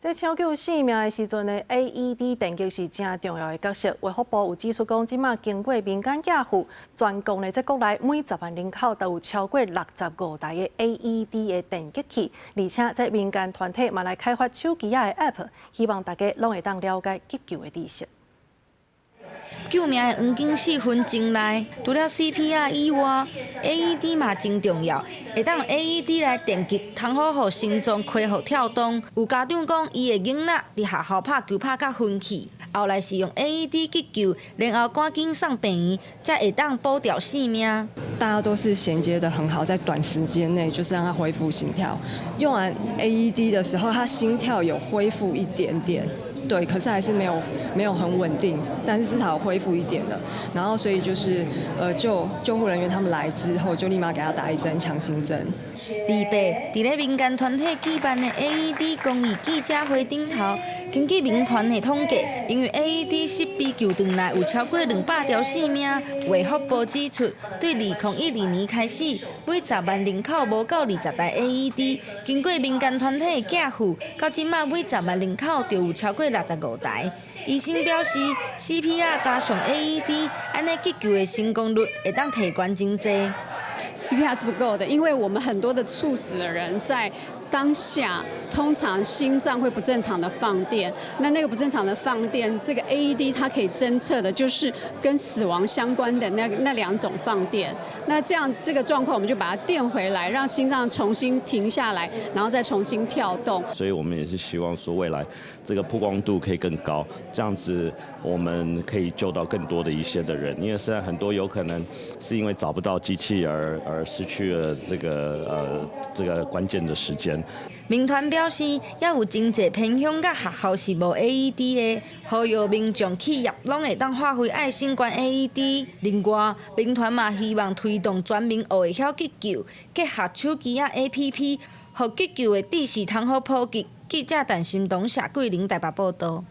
在搶救性命的時陣呢，AED 電擊是誠重要的角色。衛福部有指出講，這馬經過民間寄付，全國呢，在國內每10萬人口都有超過65台的 AED 的電擊器，而且這民間團體嘛來開發手機仔的 App，希望大家攏會當了解急救的知識。救命的黃金4分鐘內，除了 CPR 以外，AED 嘛真重要，會當用 AED 來電擊，通好予心臟恢復跳動。有家長講，伊的囡仔佇學校拍球拍甲昏去，後來是用 AED 急救，然後趕緊送病院，才會當保著性命。大家都是銜接得很好，在短時間內就是讓他恢復心跳。用完 AED 的時候，他心跳有恢復一點點。對，可是還是沒有很穩定，但是至少恢復一點了。然後所以就是，救護人員他們來之後，就立馬給他打一針強心針。二八，佇咧民間團體舉辦的 AED 公益記者會頂頭，根據民團的統計，因為 AED 設備救轉來有超過200條性命。衛福部指出，對2012年開始，每10萬人口無夠20台 AED，經過民間團體的寄付，到這馬每10萬人口就有超過65台。醫生表示，CPR 加上 AED，按呢急救的成功率會當提懸真濟。 CPR 是不夠的，因為我們很多的猝死的人在當下，通常心臟會不正常的放電，那個不正常的放電，這個 AED 它可以偵測的就是跟死亡相關的那兩種放電。那這樣這個狀況，我們就把它電回來，讓心臟重新停下來，然後再重新跳動。所以我們也是希望說，未來這個曝光度可以更高，這樣子我們可以救到更多的一些的人。因為現在很多有可能是因為找不到機器而失去了這個關鍵的時間。民團表示，猶有真濟偏鄉佮學校是無 AED 的，呼籲民眾企業攏會當發揮愛心捐 AED。另外，民團嘛希望推動全民學會曉急救，結合手機仔 APP，予急救的知識通好普及。記者陳心彤、謝桂玲台北報道。